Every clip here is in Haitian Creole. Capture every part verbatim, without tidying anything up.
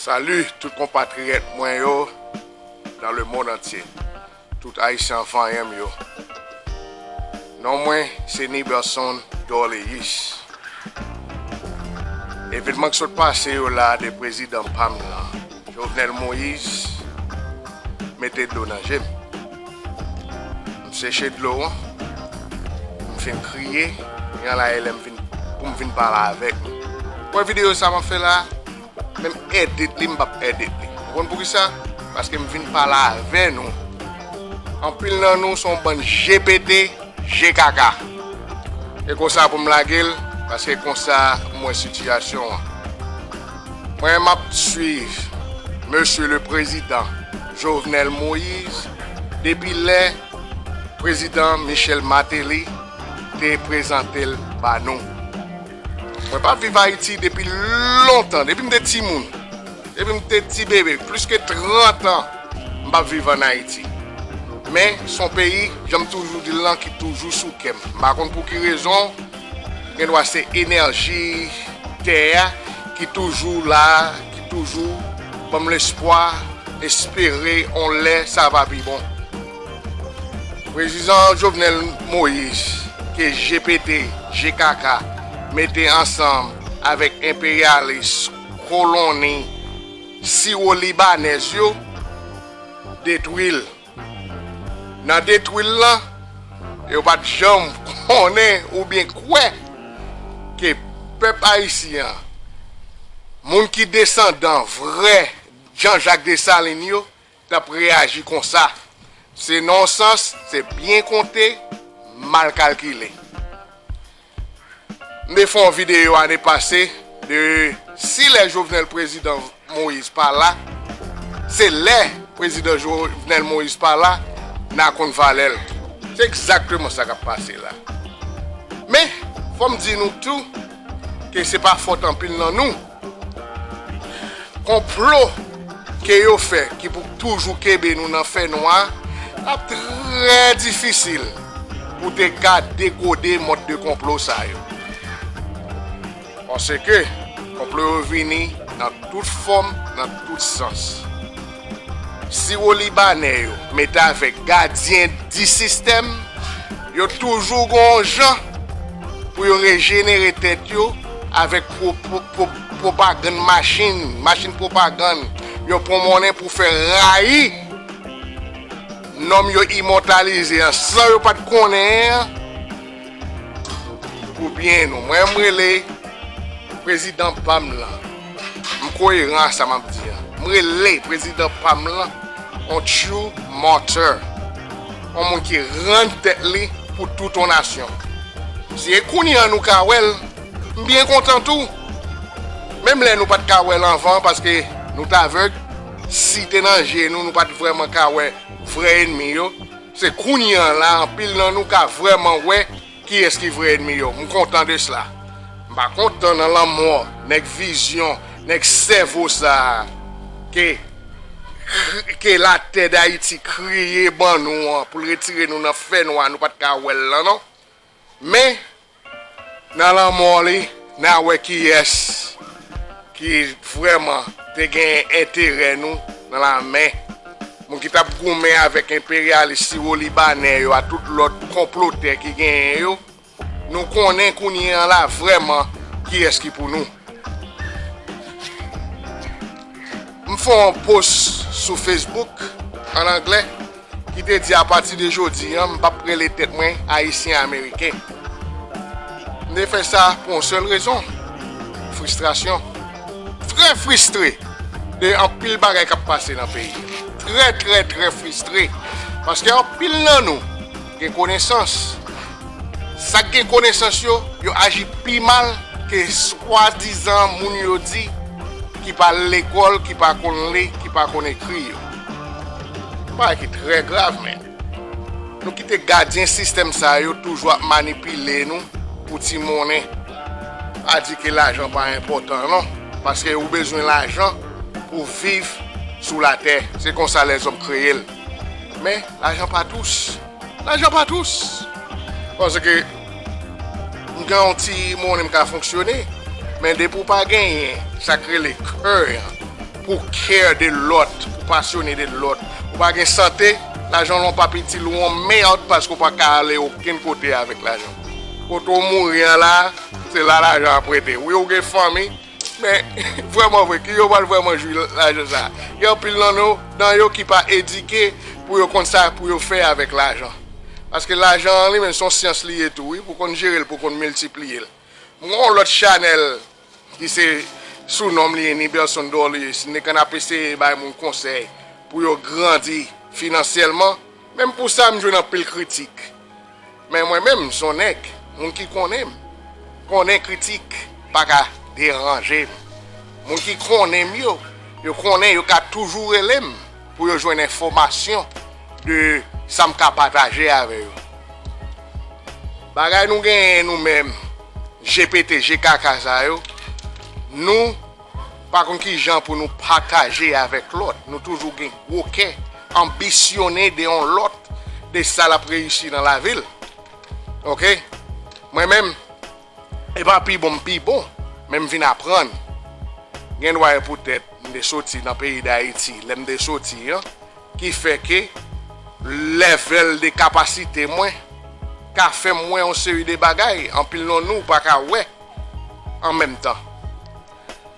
Salut tout konpatriyòt mwen yo dans le monde entier. Tout Ayisyen vanyan m yo. Non mwen se Niberson Dorléus. Evènman k sot pase yo la de prezidan pa m lan, Jovenel Moïse, mete dlo nan je m. M seche dlo an, m fin kriye, e an la e lè m vin, pou m vin pale avèk nou. Wè videyo sa m ap fè la, menm edit li, m p ap edit li. Ou konn poukisa? Paske m vin pale avè nou. Anpil nan nou se yon bann G P T, G K K. E konsa pou m lage l, paske konsa m wè sitiyasyon an. Mwen, m ap swiv Mesye le Prezidan Jovenel Moïse depi lè Prezidan Michel Martelly te prezante l ba nou. Mwen p ap viv Ayiti depi lontan, depi m te timoun. Depi m te ti bebe, plis ke trant an, m p ap viv ann Ayiti. Men, se yon peyi, jan m toujou di l lan, ki toujou sou kè m. M pa konn pou ki rezon, gendwa se enèji tè a ki toujou la, ki toujou ban m lespwa, espere yon lè sa va pi bon. Prezidan Jovenel Moïse, ke G P T, G K K, mete ansanm avèk enperyalis, koloni, siwo libanèz yo, detwi l. Nan detwi l lan, yo pa t janm konnen oubyen kwè ke pèp ayisyen an, moun ki desandan vrè Jean Jacques Dessalines yo, t ap reyaji konsa. Se non sans, se byen konte, mal kalkile. M te fè yon videyo ane pase de si lè Jovenel, prezidan Moïse pa la, se lè prezidan Jovenel Moïse pa la, n a konn valè l. Se egzakteman sa k ap pase la. Men, fò m di nou tou ke se pa fòt anpil nan nou. Konplo ke yo fè ki pou toujou kenbe nou nan fènwa, ap trè difisil pou te ka dekode mòd de konplo sa yo. Paske konplo yo vini nan tout fòm, nan tout sans. Siwo libanè yo, mete avèk gadyen di sistèm, yo toujou gon jan pou yo rejenere tèt yo avèk pwo-, pwo-, pwo-, pwopagann machin, machin pwopagann. Yo pran monnen pou fè rayi nonm yo imòtalize an san yo pa t konnen an pou byen nou. Mwen, m rele prezidan pa m lan. M koyeran a sa m ap di an. M rele prezidan pa m lan yon true martyr. Yon moun ki rann tèt li pou tout yon nasyon. Si e kounye an nou ka wè l, m byen kontan tou. Menm lè nou pa t ka wè l anvan, paske nou t avèg, si te nan je nou, nou pa t vrèman ka wè vrè ènmi yo. Se kounye an la, anpil nan nou ka vrèman wè kiyès ki vrè ènmi yo. M kontan de sla. M pa kontan nan lanmò nèg vizyon, nèg sèvo sa a ke, ke latè Dayiti kriye ban nou an pou l retire nou nan fènwa nou pa t ka wè l lan non. Men, nan lanmò li, n a wè kiyès ki vrèman te gen enterè nou nan lamen. Moun ki t ap goumen avèk enperyalis siwo libanè yo a tout lòt konplotè ki genyen yo, nou konnen kounye an la vrèman kiyès ki pou nou. M fè yon post sou Facebook, an anglè, ki te di, apati de jodi an, m p ap rele tèt mwen Ayisyen Ameriken. M te fè sa pou yon sèl rezon, fristrasyon. Trè fristre de anpil bagay k ap pase nan peyi. Trè, trè, trè fristre. Paske anpil nan nou gen konesans. Sa k gen konesans yo, yo aji pi mal ke swadizan moun yo di ki pa al lekòl, ki pa konn li, ki pa konn ekri yo. Bagay ki trè grav, men. Nou kite gadyen sistèm sa yo toujou ap manipile nou pou ti monnen. Pa di ke lajan pa enpòtan, non. Paske ou bezwen lajan pou viv sou latè. Se konsa lèzòm kreye l. Men, lajan pa tous. Lajan pa tous. Paske m gen yon ti monnen m ka fonksyone, men depi w pa genyen sa k rele kè an, pou care de lòt, pou pasyone de lòt. Ou pa gen sante, lajan w pa itil ou yon mèd paske w pa ka ale okenn kote avèk lajan. Kote w mouri an la, se la lajan ap rete. Wi, ou gen fanmi, men vrèman vre, ki yo pral vrèman jwi lajan sa? Gen anpil nan nou, nan yo ki pa edike pou yo konn sa pou yo fè avèk lajan. Paske lajan an li menm se yon syans li ye tou, wi, pou konn jere l, pou konn miltipliye l. Mwen yon lòt chanèl ki se sou non m li ye Niberson Dorlius, n te konn ap eseye bay moun konsèy pou yo grandi finansyèlman. Menm pou sa, m jwenn anpil kritik. Men mwen menm, m se yon nèg, moun ki konnen m, konnen kritik pa ka deranje m. Moun ki konnen m yo, yo konnen yo ka toujou rele m pou yo jwenn enfòmasyon de sa m ka pataje avè yo. Bagay nou genyen nou menm, G P T, G K K sa yo, nou pa konn ki jan pou nou pataje avèk lòt. Nou toujou gen gwo kè, anbisyone de yon lòt, de sa l ap reyisi nan lavi l. Oke? Mwen menm, e pa pi bon m pi bon, men m vin aprann. Gen dwa e poutèt m te soti nan peyi Dayiti, lè m te soti an, ki fè ke level de kapasite mwen ka fè m wè yon seri de bagay, anpil nan nou pa ka wè an menm tan.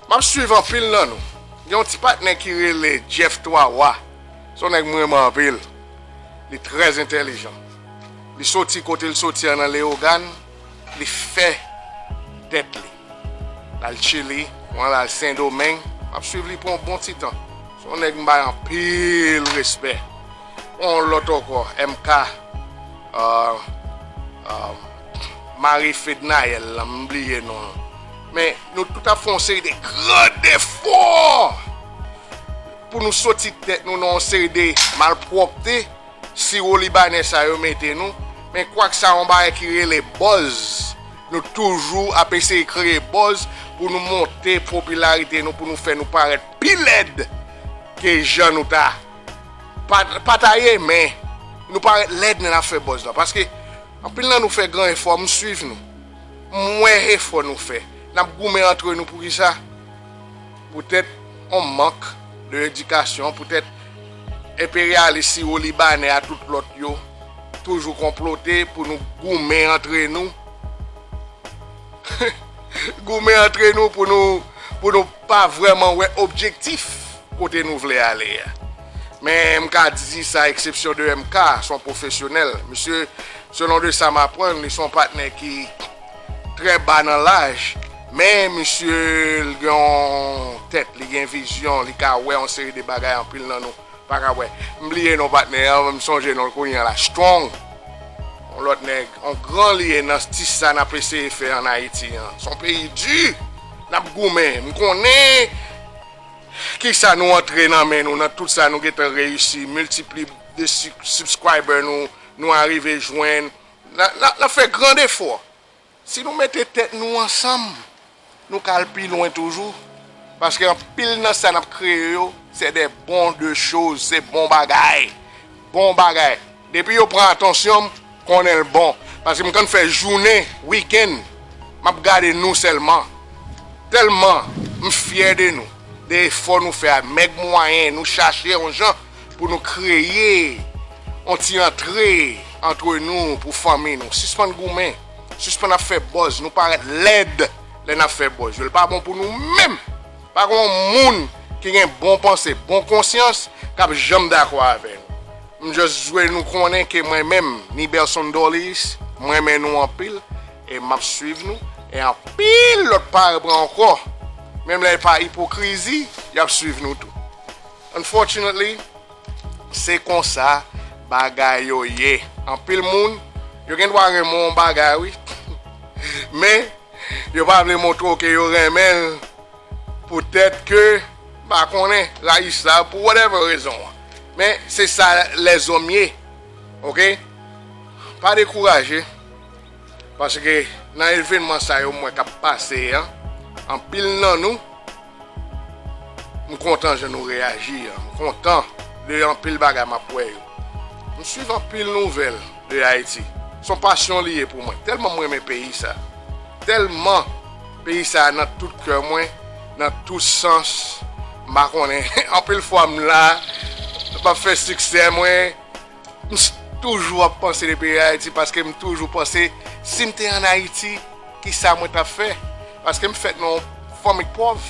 M ap swiv anpil nan nou. Gen yon ti patnè ki rele Jeff Twa Wa. Se yon nèg m renmen anpil. Li trè entèlijan. Li soti kote l soti an nan Leyogàn. Li fè tèt li. L al Chili, ou al Sendomeng. M ap swiv li pou yon bon ti tan. Se yon nèg m bay anpil respè. Yon lòt ankò, M K, euh, euh, Marie Fednaelle, m bliye non l. Men, nou tout ap fè yon seri de gran efò pou nou soti tèt nou nan yon seri de malpwòpte siwo libanè sa yo mete nou. Men kwak sa yon bagay ki rele buzz. Nou toujou ap eseye kreye buzz pou nou monte popilarite nou, pou nou fè nou parèt pi lèd ke jan nou ta. Pa, pa ta ye, men nou parèt lèd lè n ap fè buzz la. Paske anpil nan nou fè gran efò, m swiv nou. M wè efò nou fè. N ap goumen antre nou pou kisa? Poutèt yon mank de edikasyon, poutèt enperyalis siwo libanè a tout lòt yo toujou konplote pou nou goumen antre nou. Goumen antre nou pou nou, pou nou pa vrèman wè objektif kote nou vle ale a. Men m ka di sa, eksepsyon de M K, se yon pwofesyonèl. Misye, selon de sa m aprann, li se yon patnè ki trè ba nan laj, men misye l gen yon tèt, li gen vizyon, li ka wè yon seri de bagay anpil nan nou pa ka wè. M bliye non patnè an, m sonje non l kounye a la. Strong. Yon lòt nèg, yon gran li ye nan ti sa n ap eseye fè ann Ayiti an. Se yon peyi di. N ap goumen. M konnen kisa nou antre nan men nou, nan tout sa nou gentan reyisi, miltipli de sub- subscriber nou, nou arive jwenn. N a, n a, n ap fè gran efò. Si nou mete tèt nou ansanm, nou ka al pi lwen toujou. Paske anpil nan sa n ap kreye yo, se de bon de choz, se bon bagay. Bon bagay. Depi yo pran atansyon m, konnen l bon. Paske m konn fè jounen, wikenn, m ap gade nou sèlman. Tèlman m fyè de nou, de efò nou fè a, mèg mwayen, nou chache yon jan pou nou kreye yon ti antre antre nou pou fanmi nou. Sispann goumen, sispann ap fè buzz, nou parèt lèd lè n ap fè buzz yo. L pa bon pou nou menm. Pa gen yon moun ki gen bon panse, bon konsyans, k ap janm dakò avè nou. M just vle nou konnen ke mwen menm, Niberson Dorlius, m renmen nou anpil, e m ap swiv nou, e anpil lòt parèy mwen ankò, menm lè e pa ipokrizi, y ap swiv nou tou. Unfortunately, se konsa bagay yo ye. Anpil moun, yo gen dwa renmen yon bagay, wi. Men, yo pa vle montre w ke yo renmen l, poutèt ke, m pa konnen, rayis la, pou whatever rezon an. Men, se sa lèzòm ye. Oke? Pa dekouraje. Paske nan evènman sa yo m wè k ap pase an, anpil nan nou, m kontan jan nou reyaji an. M kontan de anpil bagay m ap wè yo. M swiv anpil nouvèl de Ayiti. Se yon pasyon li ye pou mwen. Tèlman m renmen peyi sa. Tèlman peyi sa nan tout kè mwen, nan tout sans. M pa konnen. Anpil fwa m la, m ap fè siksè mwen. M s- toujou ap panse de peyi Ayiti paske m toujou panse si m te ann Ayiti, kisa mwen t ap fè? Paske m fèt nan yon fanmi k pòv.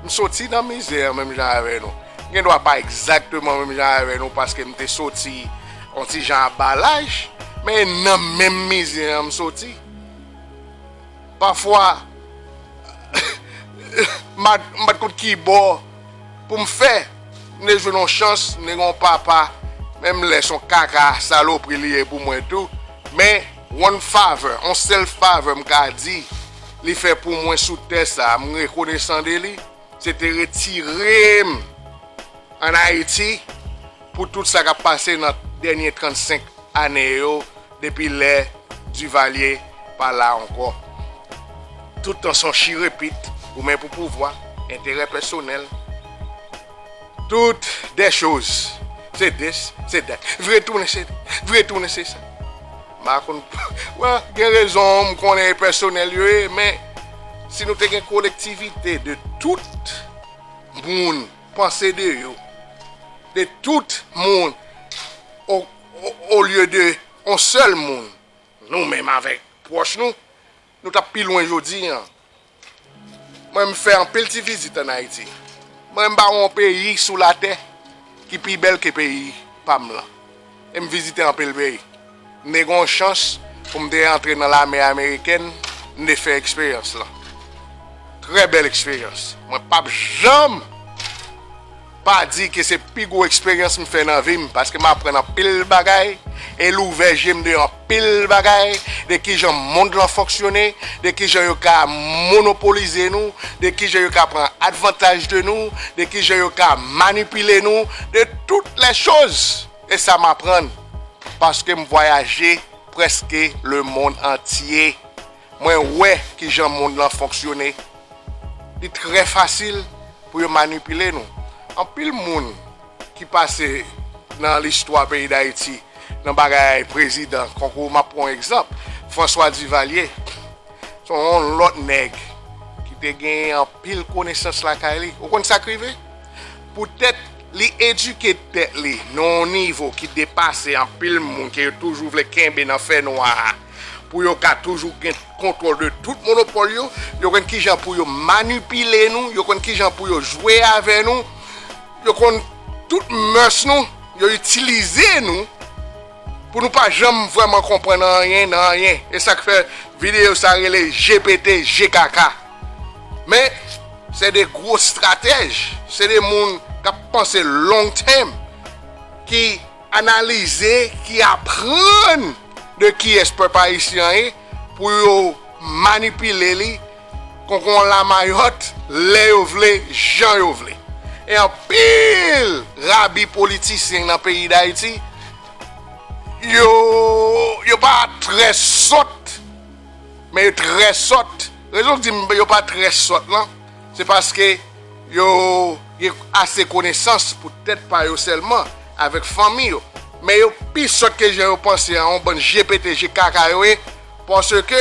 M soti nan mizè menm jan avè nou. M gen dwa pa egzakteman menm jan avè nou paske m te soti yon ti jan anba laj, men nan menm mizè an m soti. Pafwa, m pa t konn ki bò pou m fè. M te jwenn yon chans, m te gen yon papa, menm lè se yon kaka salopri li ye pou mwen tou. Men, yon favè, yon sèl favè m ka di, li fè pou mwen sou tè sa, m rekonesan de li, se te retire m ann Ayiti pou tout sa k ap pase nan dènye trannsenk ane yo, depi lè Duvalier pa la ankò. Tout tan se yon chirepit, goumen pou pouvwa, enterè pèsonèl, tout de choz. Se dis, se dat. Vire tounen se, vire tounen se sa. M pa konn, wè, gen rezon, m konnen e pèsonèl yo ye, men si nou te gen kolektivite de tout moun, panse de yo, de tout moun, o, o, olye de yon sèl moun, nou menm avèk pwòch nou, nou t ap pi lwen jodi an. Mwen, m fè anpil ti vizit ann Ayiti. Mwen, m pa wè yon peyi sou latè ki pi bèl ke peyi pa m lan. E m vizite anpil peyi. M te gen yon chans pou m te antre nan lame amerikèn, m te fè eksperyans lan. Trè bèl eksperyans. Mwen p ap janm pa di ke se pi gwo eksperyans m fè nan vi m, paske m aprann anpil bagay, e l ouvè je m de anpil bagay, de kijan mond lan fonksyone, de kijan yo ka monopolize nou, de kijan yo ka pran advantaj de nou, de kijan yo ka manipile nou, de tout lè choz. E sa m aprann, paske m vwayaje prèske lemonn antye. Mwen wè kijan mond lan fonksyone. Li trè fasil pou yo manipile nou. Anpil moun ki pase nan listwa peyi Dayiti, nan bagay prezidan, konkou m ap pran yon egzanp, François Duvalier, se yon lòt nèg ki te gen anpil konesans lakay li. Ou konn sa k rive? Poutèt li edike tèt li nan yon nivo ki depase anpil moun ke yo toujou vle kenbe nan fènwa a, pou yo ka toujou gen kontwòl de tout monopòl yo, yo konn kijan pou yo manipile nou, yo konn kijan pou yo jwe avè nou, yo konn tout mès nou, yo itilize nou pou nou pa janm vrèman konprann anyen nan anyen. E sa k fè videyo sa rele G P T G K K. Men, se de gwo stratèj, se de moun k ap panse long term, ki analize, ki aprann de kiyès pèp ayisyen an ye, pou yo manipile li konkou yon lamayòt, lè yo vle, jan yo vle. E anpil rabi politisyen nan peyi Dayiti, yo, yo pa trè sòt, men yo trè sòt. Rezon k di m yo pa trè sòt lan, se paske yo gen ase konesans pou tèt pa yo sèlman, avèk fanmi yo. Men yo pi sòt ke jan yo panse an, yon bann G P T G K K yo ye, paske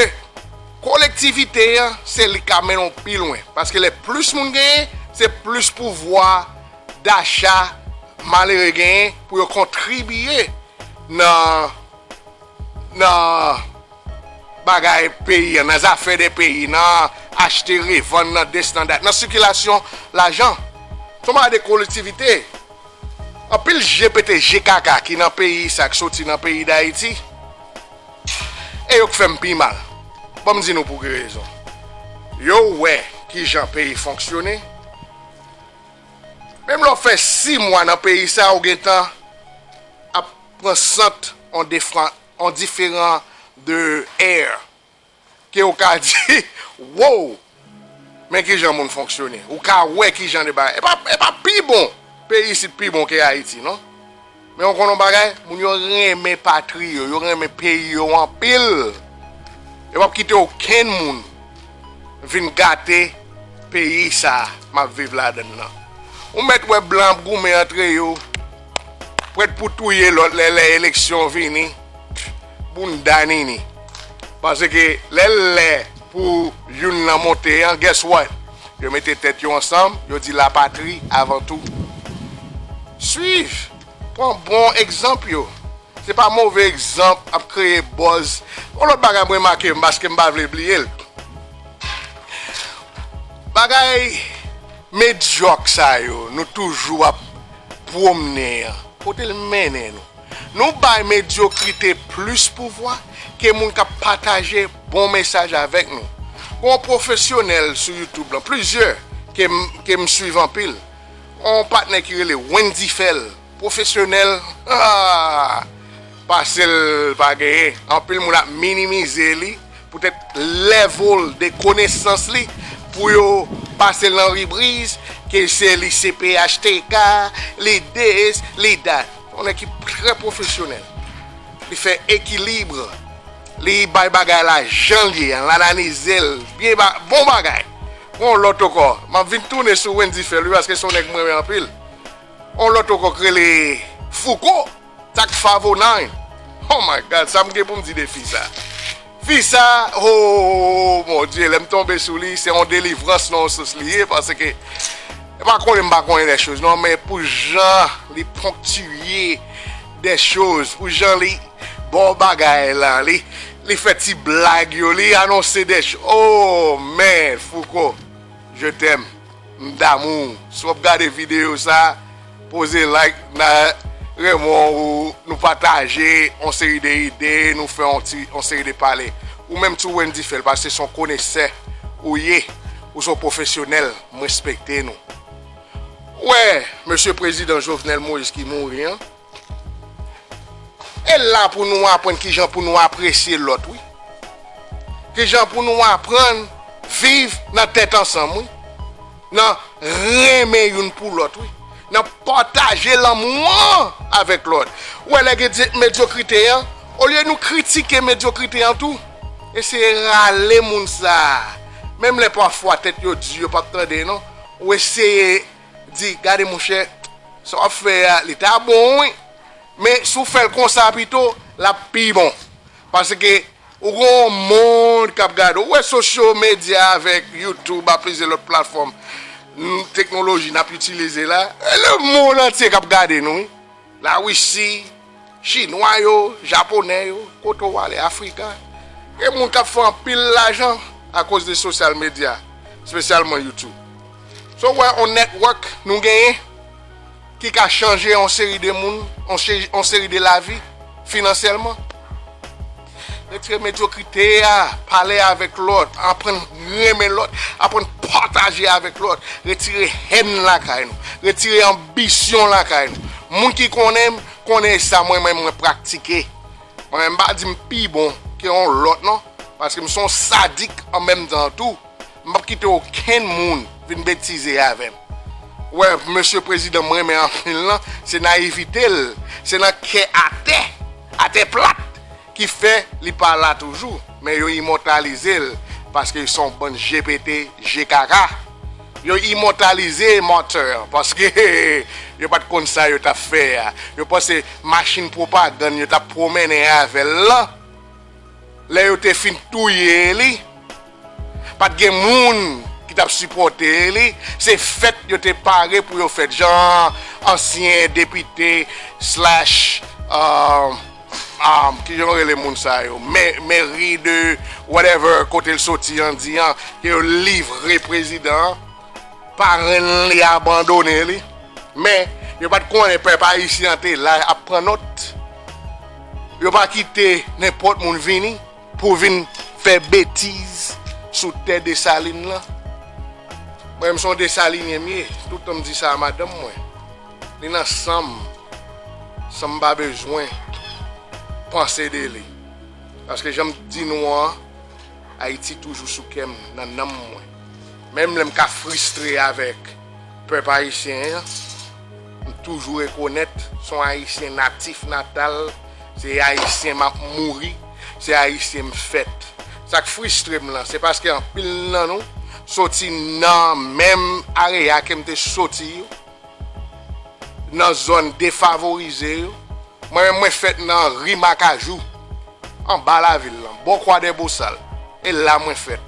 kolektivite an, se li k ka mennen w pi lwen. Paske lè plis moun genyen, se plis pouvwa dacha malere genyen pou yo kontribiye nan, nan bagay peyi an, nan zafè de peyi, nan achte, revann, nan this, nan that, nan sikilasyon lajan. Se yon bagay de kolektivite. Anpil G P T G K K ki nan peyi sa, k soti nan peyi Dayiti, e yo k fè m pi mal. Ban m di nou pou ki rezon. Yo wè kijan peyi fonksyone. Menm lè w fè sis mwa nan peyi sa, ou gentan ap pran sant on defran-, on diferan de air. Ke ou ka di, wow! Men kijan moun fonksyone. Ou ka wè kijan de bagay. E pa, e pa pi bon. Peyi isit pi bon ke Ayiti, non? Men ou konn yon bagay, moun yo renmen patri yo, yo renmen peyi yo anpil. Yo p ap kite okenn moun vin gate peyi sa m ap viv ladann nan. Ou mèt wè blan ap goumen antre yo, prèt pou touye lòt lè, lè eleksyon vini, bounda nini. Paske lè l lè pou youn nan monte an, guess what? Yo mete tèt yo ansanm, yo di lapatri avan tou. Swiv, pran bon egzanp yo. Se pa move egzanp ap kreye buzz. Yon lòt bagay mwen remake, paske m pa vle bliye l. Bagay medyòk sa yo, nou toujou ap pwomnen an, kote l mennen nou? Nou bay medyokrite plis pouvwa ke moun k ap pataje bon mesaj avèk nou. Gon pwofesyonèl sou YouTube lan, plizyè ke m, ke m swiv anpil. Yon patnè ki rele Wendy Fèl, pwofesyonèl, ah, pase l pa genyen. Anpil moun ap minimize li poutèt level de konesans li, pou yo pase l nan ribriz ke se li se P H T K, li this, li that. Yon nèg ki trè pwofesyonèl. Li fè ekilib, li bay bagay la jan l ye, l analize l byen, ba, bon bagay. Yon lòt ankò, m ap vin tounen sou Wendy Fèl wi, paske se yon nèg mwen renmen anpil. Yon lòt ankò k rele Fouco, Sak Five oh nine. Oh my God, sa m gen pou m di de fi sa? Fi sa, oh mon Dieu, lè m tonbe sou li, se yon delivrans nan yon sans li ye, paske, e pa konnen m pa konnen dè choz non, men pou jan li ponktiye dè choz, pou jan li ba w bagay la, li, li fè ti blag yo, li anonse dè choz. Oh man, Fouco, je t'aime. M damou w. Si w ap gade videyo sa, poze like, n a renmen w, nou pataje yon seri de ide, nou fè yon ti, yon seri de pale. Ou menm tou Wendy Fèl, paske se yon konesè ou ye, ou se yon pwofesyonèl, m respekte nou. Ou wè, mesye prezidan Jovenel Moïse ki mouri an, e la pou nou aprann kijan pou nou apresye lòt, wi. Kijan pou nou aprann viv nan tèt ansanm, wi. Nan renmen youn pou lòt, wi. Nan pataje lanmou an avèk lòt. Ou wè, lè gen medyokrite an, olye nou kritike medyokrite an tou, eseye rale moun sa a. Menm lè pafwa tèt yo di, yo p ap tande non. Ou eseye di, gade monchè, sa w ap fè a, li ta bon wi. Men si w fè l konsa pito, l ap pi bon. Paske ou gen yon mond k ap gade w. Ou wè social media avèk YouTube ak plizyè lòt platfòm, n, teknoloji n ap itilize la. E lemonn antye k ap gade nou wi. Larisi, Chinwa yo, Japonè yo, kote w ale, Afrika. Gen moun k ap fè anpil lajan akoz de sosyal medya, espesyalman YouTube. So, w wè, yon network nou genyen ki ka chanje yon seri de moun, yon se-, yon seri de lavi finansyèlman. Retire medyokrite a, pale avèk lòt, aprann renmen lòt, aprann pataje avèk lòt, retire hèn lakay nou, retire anbisyon lakay nou. Moun ki konnen m, konnen sa mwen menm mwen praktike. Mwen menm m pa di m pi bon ke yon lòt non, paske m se yon sadik an menm tan tou. M p ap kite okenn moun vin betize avè m. Ou wè, mesye prezidan m renmen anpil lan, se nayivite l, se nan kè atè, atè plat, ki fè li pa la toujou. Men yo imòtalize l, paske se yon bann G P T, G K K. Yo imòtalize Martyr, paske yo pa t konn sa yo t ap fè a. Yo panse machin pwopagann yo t ap pwomennen avè l lan, lè yo te fin touye li, pa t gen moun ki t ap sipòte li. Se fèt yo te pare pou yo fèt, jan ansyen depite slash, um, um, kijan yo rele moun sa yo, mè, mèri de whatever, kote l soti an di an, ke yo livre prezidan an. Parenn li abandone li. Men, yo pa t konnen pèp ayisyen an te la ap pran nòt. Yo pa kite nenpòt moun vini pou vin fè betiz sou tè Desalin lan. Mwen menm se yon Desalinyen m ye. Tout tan m di sa a madanm mwen. Li nan san m, san m pa bezwen panse de li. Paske jan m di nou an, Ayiti toujou sou kè m, nan nanm mwen. Menm lè m ka fristre avèk pèp ayisyen an, m toujou rekonèt se yon Ayisyen natif natal, se Ayisyen m ap mouri, se Ayisyen m fèt. Sa k fristre m lan, se paske anpil nan nou soti nan menm areya ke m te soti yo, nan zòn defavorize yo. Mwen menm, mwen fèt nan ri Makajou, anba lavil lan, bò Kwa dè Bosal. E la mwen fèt.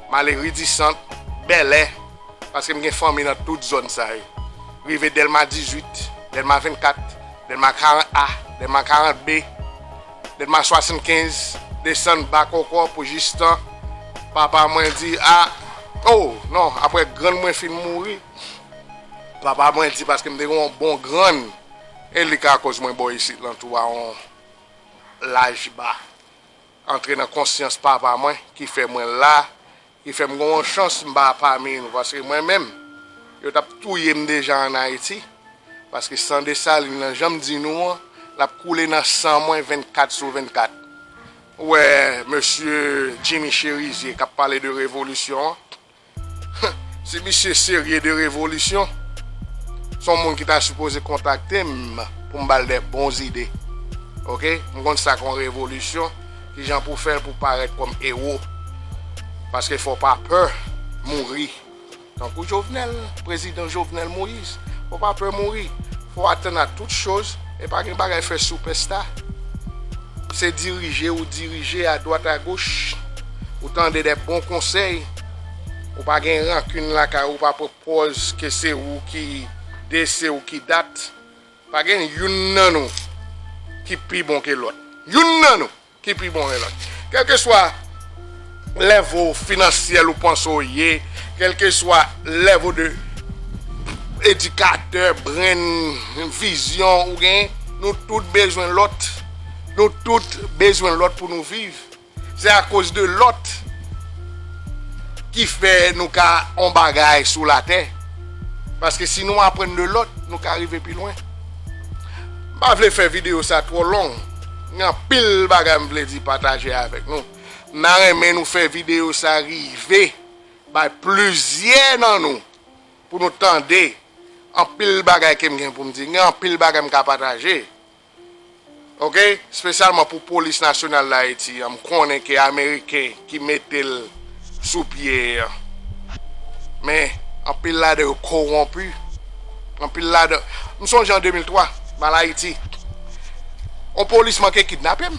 M ale ri Disant, Bèlè, Paske m gen fanmi nan tout zòn sa yo. Rive Dèlma dizuit, Dèlma vennkat, Dèlma karant A, Dèlma karant B, Dèlma swasannkenz, desann bak ankò pou jistan papa mwen di, a, oh, non, apre grann mwen fin mouri, papa mwen di, paske m te gen yon bon grann, e li ka koz mwen bò isit lan tou a yon laj ba. Antre nan konsyans papa mwen, ki fè mwen la, ki fè m gen yon chans m pa pami nou, paske mwen menm, yo t ap touye m deja ann Ayiti, paske san Desalin nan, jan m di nou an, l ap koule nan san mwen vennkat sou vennkat. Ou wè mesye Jimmy Chérizier k ap pale de revolisyon an, si misye serye de revolisyon, se yon moun ki ta sipoze kontakte m pou m ba l de bon ide. Oke? M konn sa k yon revolisyon, kijan pou fè l pou parèt kòm ewo. Paske fò w pa pè mouri. Tankou Jovenel, prezidan Jovenel Moïse. Fò w pa pè mouri. Fò w atann a tout choz e pa gen bagay fè soupèsta. Se dirije ou dirije adwat agoch. Ou tande de bon konsèy. Ou pa gen rankin lakay ou, pa pran pòz ke se ou ki de, se ou ki dat. Pa gen youn nan nou ki pi bon ke lòt. Youn nan nou ki pi bon ke lòt. Kèlkeswa level finansyèl ou panse w ye, kèlkeswa level de edikatè, brain, vizyon ou gen, nou tout bezwen lòt. Nou tout bezwen lòt pou nou viv. Se akoz de lòt ki fè nou ka on bagay sou latè. Paske si nou aprann de lòt, nou ka rive pi lwen. M pa vle fè videyo sa twò long. Gen anpil bagay m vle di, pataje avèk nou. M ta renmen nou fè videyo sa rive bay plizyè nan nou pou nou tande anpil bagay ke m gen pou m di. Gen anpil bagay m ka pataje. Oke? Espesyalman pou Polis Nasyonal d Ayiti an, m konnen ke Ameriken ki mete l sou pye an. Men, anpil ladan yo kowonpi. Anpil ladan, m sonje an de mil twa, m al Ayiti. On polis manke kidnape m.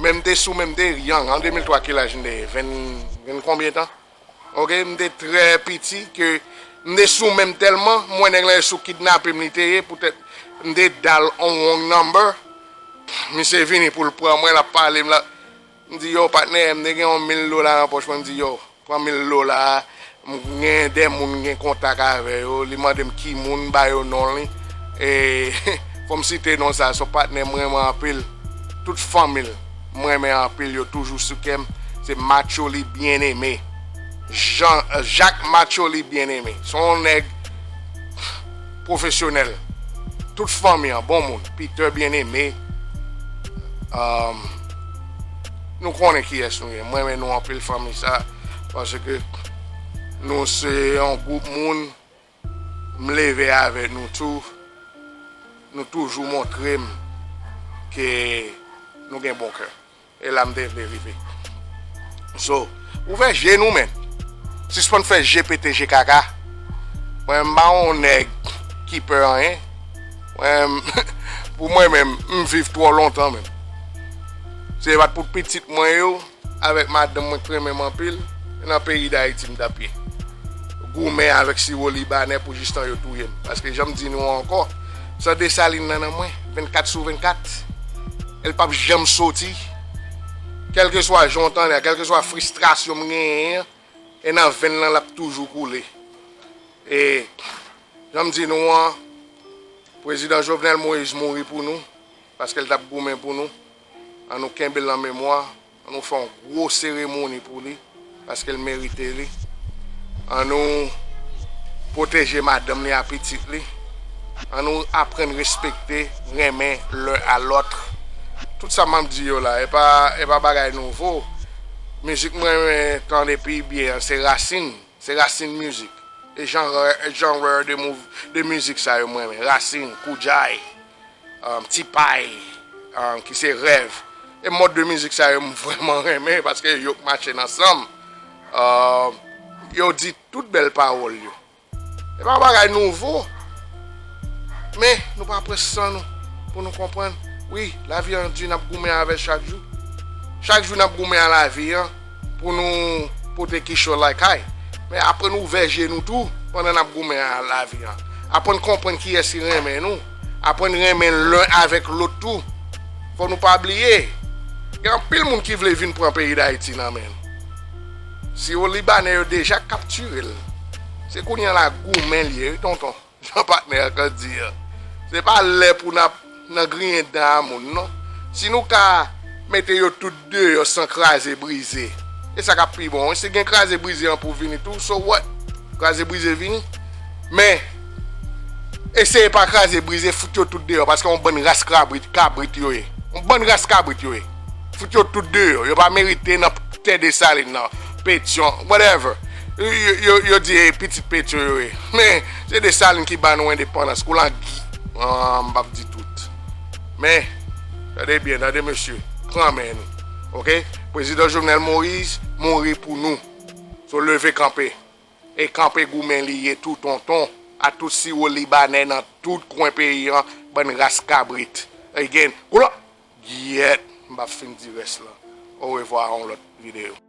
Men m te sou, men m te young. An de mil twa, ki laj m te ye? Ven, ven konbyen tan? Oke, m te trè piti ke m te sou men m tèlman, m wè nèg la e sou kidnape m li te ye, poutèt m te dal on wrong number. Misye vini pou l pran mwen, l ap pale m la. M di, yo, patnè, m te gen yon mil dola nan pòch mwen, m di, yo, pran mil dola a, m gen de moun m gen kontak avè yo, li mande m ki moun, m ba yo non li. E fò m site non sa, se yon patnè m renmen anpil. Tout fanmi l, m renmen anpil, yo toujou sou kè m. Se Matcholy Bien-Aimé. Jean, Jacques Matcholy Bien-Aimé. Se yon nèg pwofesyonèl. Tout fanmi an, bon moun. Peter Bien-Aimé. Um, nou konnen kiyès nou ye. M renmen nou anpil, fanmi sa. Paske nou se yon gwoup moun. M leve avèk nou tou. Nou toujou montre m ke nou gen bon kè. E la m te vle rive. So, ouvè je nou, men. Sispann fè je pete, je kaka. Mwen, m pa yon nèg ki pè anyen. Mwen, pou mwen menm, m viv twò lontan menm. Se pa t pou pitit mwen yo, avèk madanm mwen k renmen m anpil, nan peyi Dayiti m t ap ye. Goumen avèk siwo libanè pou jistan yo touye m. Paske jan m di nou ankò, san Desalin nan nan mwen, vennkat sou vennkat. E l p ap janm soti. Kèlkeswa jan w tande a, kèlkeswa fristrasyon m genyen an, e nan venn lan l ap toujou koule. E jan m di nou an, prezidan Jovenel Moïse mouri pou nou, paske l t ap goumen pou nou. An nou kenbe l nan memwa, an nou fè yon gwo seremoni pou li, paske l merite li. An nou pwoteje madanm li a pitit li. An nou aprann respekte, renmen l'un à l'autre. Tout sa m ap di yo la, e pa, e pa bagay nouvo. Mizik mwen renmen tande pi byen an, se Rasin. Se Rasin Mizik. E janrè, janrè de mouv-, de mizik sa yo m renmen. Rasin, Koudjay, um, Ti Pay, um, ki se Rèv. E mòd de mizik sa yo m vrèman renmen paske yo k mache ansanm. Um, yo di tout bèl pawòl yo. E pa bagay nouvo. Men, nou pa pran san nou pou nou konprann. Wi, lavi an di, n ap goumen avè l chak jou. Chak jou n ap goumen a lavi an pou nou pote kichòy lakay. Men aprann ouvè je nou tou pandan n ap goumen a lavi an. Aprann konprann kiyès ki renmen nou. Aprann renmen len avèk lòt tou. Fò nou pa bliye, gen anpil moun ki vle vin pran peyi Dayiti nan men nou. Siwo libanè yo deja kaptire l. Se kounye a la goumen l ye, wi, tonton. Jan patnè an ka di an. Se pa lè pou n ap nan griyen dan a moun, non. Si nou ka mete yo tout deyò san kraze brize, e sa k ap pi bon, wi. Si gen kraze brize an pou vini tou, so what? Kraze brize vini. Men, eseye pa kraze brize, fout yo tout deyò, paske yon bann ras kabrit, kabrit yo ye. Yon bann ras kabrit yo ye. Fout yo tout deyò. Yo pa merite nan tè Desalin nan. Petyon, whatever. Yo, yo, yo, yo di, eh, pitit Petyon yo ye. Men, se Desalin ki ba nou endepandans. Kou langi. Ah, m p ap di tout. Men, tande byen, tande mesye. Pran men nou. Oke? Prezidan Jovenel Moïse mouri pou nou. So, leve kanpe. E kanpe goumen li ye tou, tonton. A tout siwo libanè nan tout kwen peyi an, bann ras kabrit. Again, kou la, gyèt, m p ap fin di rès la. Orevwa a yon lòt videyo.